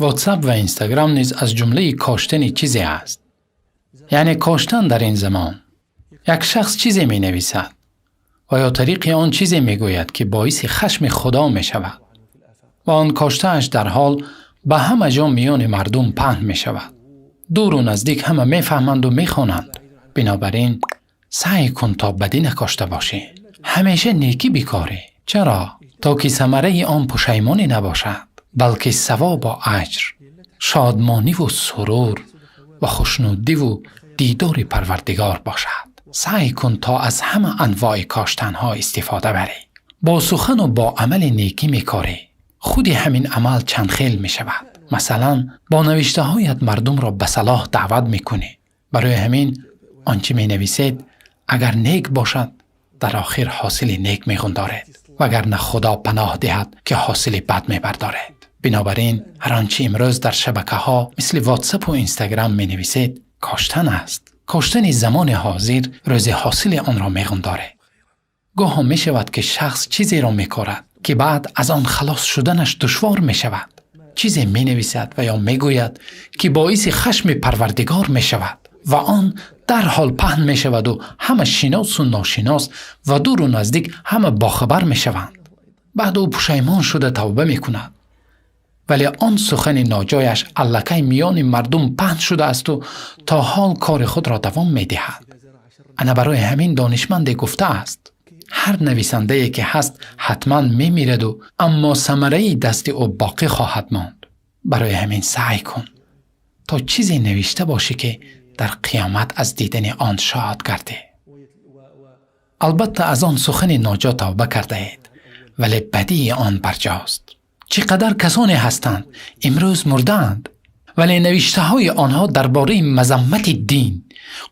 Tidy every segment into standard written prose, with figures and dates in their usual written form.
WhatsApp ва Instagram низ аз ҷумлаи коштани чизе аст. Яъне коштан дар ин замон. Як шахс чизе менависад ва ё тариқи он чизе мегӯяд, ки боиси хашми Худо мешавад ва он коштааш дарҳол ба ҳама ҷо миёни мардум паҳн мешавад. Дуру наздик ҳама мефаҳманду мехонанд. Бинобар ин саъй кун, то бадӣ накошта бошӣ. Ҳамеша некӣ бикорӣ. Чаро? То ки самараи он пушаймонӣ набошад, балки савобу аҷр, шодмониву сурур ва хушнудиву дидори Парвардигор бошад. Саъй кун, то аз ҳама анвои коштанҳо истифода барӣ. Бо сухану бо амали некӣ мекорӣ. Худи ҳамин амал чандхел мешавад. Масалан, бо навиштаҳоят мардумро ба салоҳ даъват мекунӣ. Барои ҳамин он чӣ менависед, агар нек бошад, дар охир ҳосили нек меғундоред, вагарна Худо паноҳ диҳад, ки ҳосили бад мебардоред. Бинобар ин ҳар он чӣ имрӯз дар шабакаҳо мисли Ватсапу Инстаграм менависед, коштан аст. Коштани замони ҳозир рӯзи ҳосили онро меғундоред. Гоҳо мешавад, ки шахс чизеро мекорад, ки баъд аз он халос шуданаш душвор мешавад. Чизе менависад ва ё мегӯяд, ки боиси хашми Парвардигор мешавад ва он дарҳол паҳн мешаваду ҳама шиносу ношинос ва дуру наздик ҳама бохабар мешаванд. Баъд ӯ пушаймон шуда тавба мекунад, вале он сухани ноҷояш аллакай миёни мардум паҳн шудаасту то ҳол кори худро давом медиҳад. Ана барои ҳамин донишманде гуфтааст: ҳар нависандае ки ҳаст, ҳатман мемираду, аммо самараи дасти ӯ боқӣ хоҳад монд. Барои ҳамин саъй кун, то чизе навишта бошӣ, ки дар қиёмат аз дидани он шод гардӣ. Албатта, аз он сухани ноҷо тавба кардаед, вале бадии он барҷост. Чӣ қадар касоне ҳастанд, имрӯз мурдаанд, вале навиштаҳои онҳо дар бораи мазаммати дин,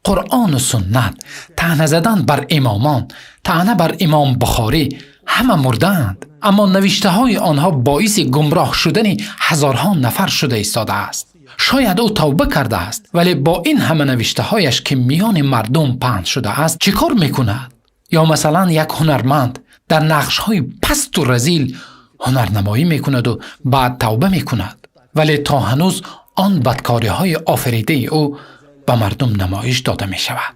Қуръону суннат, таъна задан бар имомон, таъна бар Имом Бухорӣ, ҳама мурдаанд, аммо навиштаҳои онҳо боиси гумроҳ шудани ҳазорҳо нафар шуда истодааст. Шояд ӯ тавба кардааст, вале бо ин ҳама навиштаҳояш, ки миёни мардум паҳн шудааст, чӣ кор мекунад? Ё масалан, як ҳунарманд дар нақшҳои пасту разил ҳунарнамоӣ мекунаду баъд тавба мекунад, вале то ҳанӯз он бадкориҳои офаридаи ӯ ба мардум намоиш дода мешавад.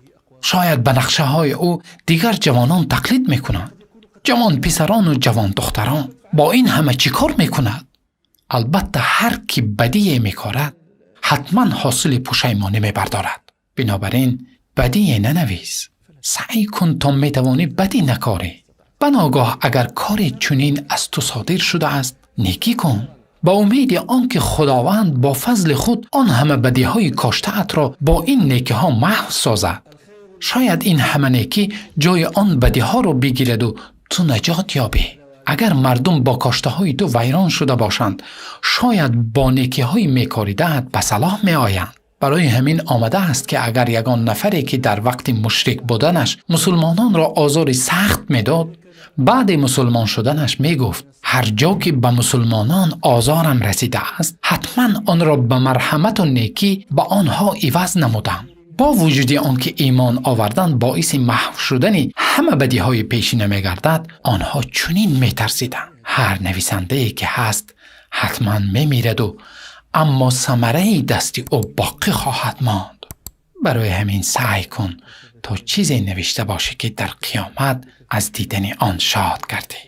Шояд ба нақшаҳои ӯ дигар ҷавонон тақлид мекунанд, ҷавон писарону ҷавон духтарон. Бо ин ҳама чӣ кор мекунад? Албатта, ҳар ки бадие мекорад, ҳатман ҳосили пушаймонӣ мебардорад. Бинобар ин бадие нанавис. Саъй кун, то метавонӣ бадӣ накорӣ. Баногоҳ агар кори чунин аз ту содир шудааст, некӣ кун, ба умеди он ки Худованд бо фазли худ он ҳама бадиҳои коштаатро бо ин некиҳо маҳв созад. Шояд ин ҳама некӣ ҷои он бадиҳоро бигираду ту наҷот ёбӣ. Агар мардум бо коштаҳои ту вайрон шуда бошанд, шояд бо некиҳои мекоридаат ба салоҳ меоянд. Барои ҳамин омадааст, ки агар ягон нафаре, ки дар вақти мушрик буданаш мусулмононро озори сахт медод, баъди мусулмон шуданаш мегуфт: «Ҳар ҷо ки ба мусулмонон озорам расидааст, ҳатман онро ба марҳамату некӣ ба онҳо иваз намудам», бо вуҷуди он ки имон овардан боиси маҳв шудани ҳама бадиҳои пешина мегардад, онҳо чунин метарсиданд. Ҳар нависандае ки ҳаст, ҳатман мемираду, аммо самараи дасти ӯ боқӣ хоҳад монд. Барои ҳамин саъй кун, то чизе навишта бошӣ, ки дар қиёмат аз дидани он шод гардӣ.